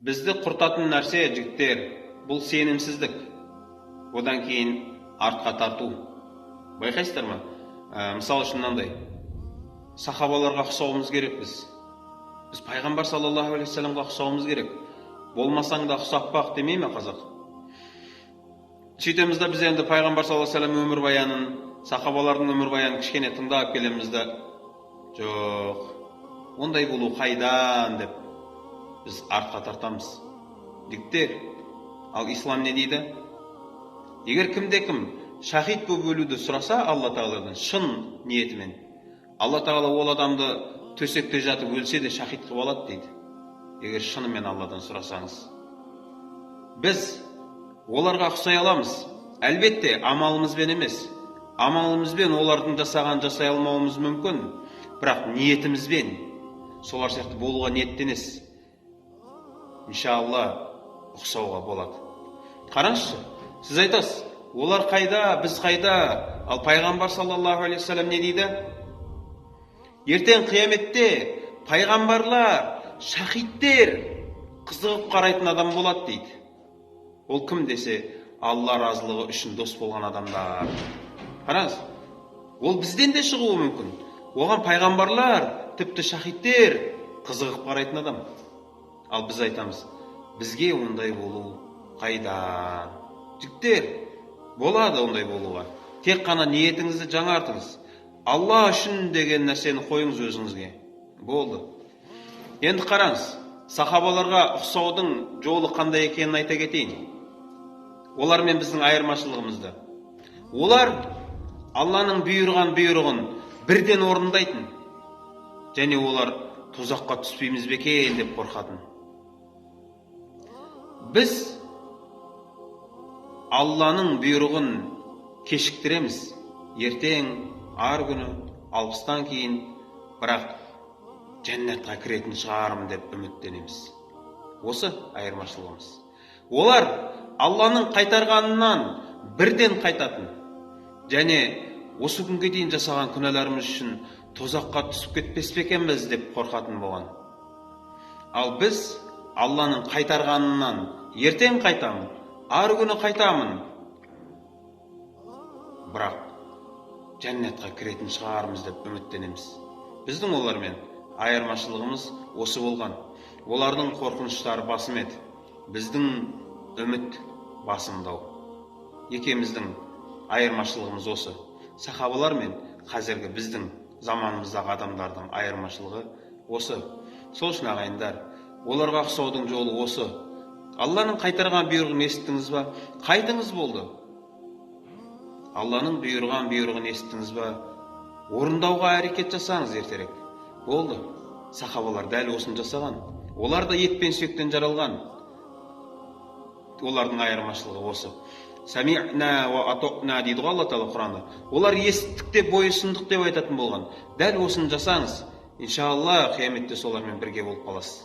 Бізді құртатын нәрсе, жігіттер, бұл сенімсіздік. Одан кейін артқа тарту. Байқайсыздар ма? Мысал үшін мынандай. Сахабаларға ұқсауымыз керек біз. Біз пайғамбар саллаллаху алейхи уассаламға ұқсауымыз керек. Болмасаң да ұқсап бақ демей ме қазақ? Сөйтеміз да біз енді пайғамбар саллаллаху алейхи уассалам өмірбаянын, сахабалардың өмірбаянын кішкене тыңдап келеміз да, жоқ, ондай болу қайдан деп біз артқа тартамыз. Жігіттер, ал ислам не дейді? Егер кімде-кім шахид болып өлуді сұраса Алла тағаладан шын ниетімен, Алла тағала ол адамды төсекте жатып өлсе де шахид қылып алады дейді. Егер шынымен Алладан сұрасаңыз. Біз оларға ұқсай аламыз. Әлбетте, амалымызбен емес. Амалымызбен олардың жасаған жасай алмауымыз мүмкін, бірақ ниетімізбен солар сияқты болуға ниеттенесіз. Иншалла ұқсауға болады. Қараңызшы, сіз айтасыз, олар қайда, біз қайда? Ал пайғамбар саллаллаху алейхи уассалам не дейді? Ертең қияметте пайғамбарлар, шахидтер қызығып қарайтын адам болады дейді. Ол кім десе, Алла разылығы үшін дос болған адамдар. Қараңыз, ол бізден де шығуы мүмкін. Оған пайғамбарлар, тіпті шахидтер қызығып қарайтын адам. Ал біз айтамыз, бізге ондай болу қайдан? Жігіттер, болады ондай болуға. Тек қана ниетіңізді жаңартыңыз. Алла үшін деген нәрсені қойыңыз өзіңізге. Болды. Енді қараңыз, сахабаларға ұқсаудың жолы қандай екенін айта кетейін. Олармен біздің айырмашылығымызды. Олар Алланың бұйырған бұйрығын бірден орындайтын. Және олар тозаққа түспейміз бе екен деп қорқатын. Біз Алланың бұйрығын кешіктіреміз. Ертең, ар күні, 60-тан кейін, бірақ жәннатқа кіретін шығармын деп үміттенеміз. Осы айырмашылығымыз. Олар Алланың қайтарғанынан бірден қайтатын және осы күнге дейін жасаған күнәларымыз үшін тозаққа түсіп кетпес пе екенбіз деп қорқатын болған. Ал біз Алланың қайтарғанынан ертең қайтамын, ар күні қайтамын, бірақ жәннатқа кіретін шығармыз деп үміттенеміз. Біздің олармен айырмашылығымыз осы болған. Олардың қорқыныштары басым еді, біздің үміт басымдау. Екеміздің айырмашылығымыз осы. Сахабалар мен қазіргі біздің заманымыздағы адамдардың айырмашылығы осы. Сол үшін ағайындар, оларға ұқсаудың жолы осы. Алланың қайтарған бұйрығын естіңіз ба? Қайтыңыз болды. Алланың бұйырған бұйрығын естіңіз ба? Орындауға әрекет жасаңыз ертерек. Болды. Сахабалар дәл осыны жасаған. Олар да ет пен сүйектен жаралған. Олардың айырмашылығы осы. Сами'на ва ато'на дейді ғой Алла тағала Құранда. Олар естік деп бойұсындық деп айтатын болған. Дәл осыны жасаңыз, иншалла қияметте солармен бірге болып қаласыз.